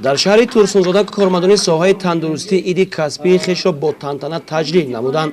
Дар шаҳри Турсунзода кормандони соҳаи тандурустӣ иди касбии хешро бо тантана таҷлил намуданд.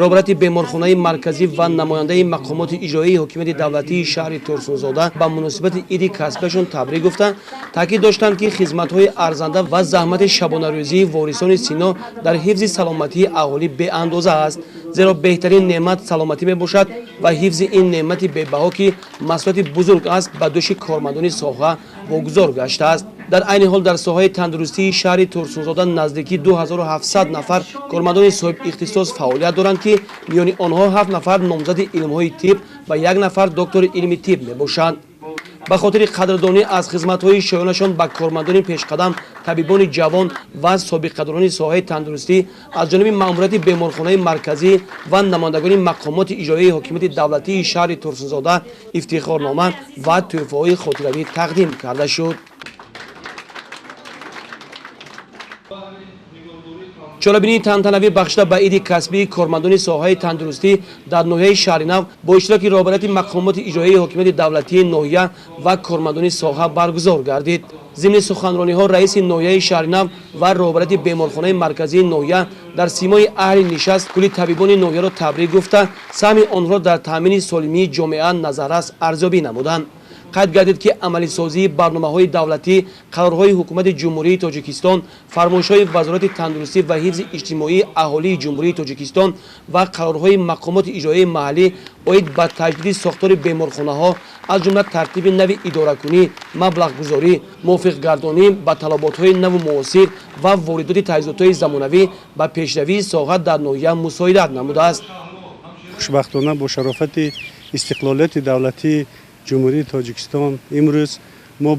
Роҳбарияти беморхонаи марказӣ ва намояндаи мақомоти иҷроии ҳокимияти давлатии шаҳри Турсунзода ба муносибати иди касбиашон табрик гуфта, таъкид доштанд, ки хизматҳои арзанда ва заҳмати шабонарӯзии ворисони Сино дар ҳифзи саломатии аҳолӣ беандоза аст, зеро беҳтарин неъмат саломатӣ мебошад ва ҳифзи ин неъмати бебаҳо, ки масъулияти бузург аст, ба дӯши кормандони соҳа вогузор гаштааст. Дар айни ҳол дар соҳаи тандурустии шаҳри Турсунзода наздики 2700 нафар кормандони соҳибихтисос фаъолият доранд, ки миёни онҳо 7 нафар номзади илмҳои тиб ва 1 нафар доктори илми тиб мебошанд. Ба хотири қадрдонӣ аз хизматҳои шоёнашон ба кормандони пешқадам, табибони ҷавон ва собиқадорони соҳаи тандурустӣ аз ҷониби маъмурияти беморхонаи марказӣ ва намояндагони мақомоти иҷроии ҳокимияти давлатии шаҳри Турсунзода ифтихорнома ва тӯҳфаҳои хотиравӣ тақдим карда шуд. Чорабинии тантанавӣ бахшида ба иди касбии кормандони соҳаи тандурустӣ дар ноҳияи Шаҳринав бо иштироки роҳбарияти мақомоти иҷроии ҳокимияти давлатии ноҳия ва кормандони соҳа баргузор гардид. Зимни суханрониҳо раиси ноҳияи Шаҳринав ва роҳбарияти беморхонаи марказии ноҳия дар симои аҳли нишаст кулли табибони ноҳияро табрик гуфта, саҳми онҳоро дар таъмини солимии ҷомеа назаррас арзёбӣ намуданд. Қайд гардид, ки амалисозии барномаҳои давлатӣ, қарорҳои ҳукумати Ҷумҳурии Тоҷикистон, фармоишҳои Вазорати тандурустӣ ва ҳифзи иҷтимоии аҳолии Ҷумҳурии Тоҷикистон ва қарорҳои мақомоти иҷроияи маҳаллӣ оид ба таҷдиди сохтори беморхонаҳо, аз ҷумла тартиби нави идоракунӣ, маблағгузорӣ, мувофиқгардонӣ ба талаботҳои наву муосир ва воридоти таҷҳизотҳои замонавӣ ба пешравии соҳа дар ноҳия мусоидат намудааст. Хушбахтона бо шарофати истиқлолияти давлатии Ҷумҳурии Тоҷикистон имрӯз мо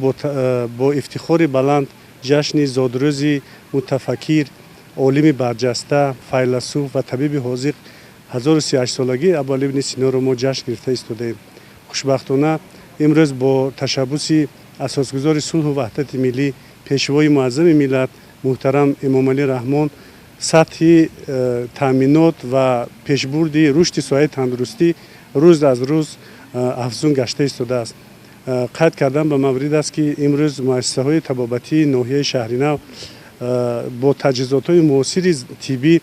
бо ифтихори баланд ҷашни зодрӯзи мутафаккир, олими барҷаста, файласуф ва табиби ҳозиқ 1038-солагии Абуалӣ ибни Синоро мо ҷашн гирифта истодаем. Хушбахтона имрӯз бо ташаббуси асосгузори сулҳу ваҳдати миллӣ, пешвои муаззами миллат муҳтарам Эмомалӣ Раҳмон сатҳи таъминот ва пешбурди рушди соҳаи тандурустӣ рӯз аз рӯз афзун гашта истодааст. Қайд кардан ба маврид аст, ки имрӯз муассисаҳои табобатии ноҳияи Шаҳринав бо таҷҳизотҳои муосири тиббӣ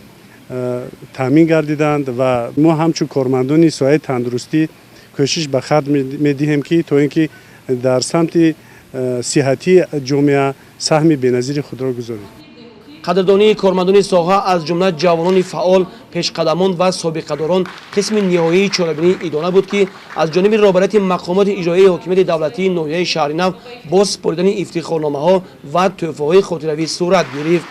таъмин гардиданд ва мо ҳамчун кормандони соҳаи тандурустӣ кӯшиш ба харҷ медиҳем, ки то ин ки дар самти сиҳатии ҷомеа саҳми беназири худро гузорем. Қадрдонии кормандони соҳа, аз ҷумла ҷавонони фаъол, пешқадамон ва собиқадорон қисми ниҳоии чорабинии идона буд, ки аз ҷониби роҳбарияти мақомоти иҷроияи ҳокимияти давлатии ноҳияи Шаҳринав бо супоридани ифтихорномаҳо ва тӯҳфаҳои хотиравӣ сурат гирифт.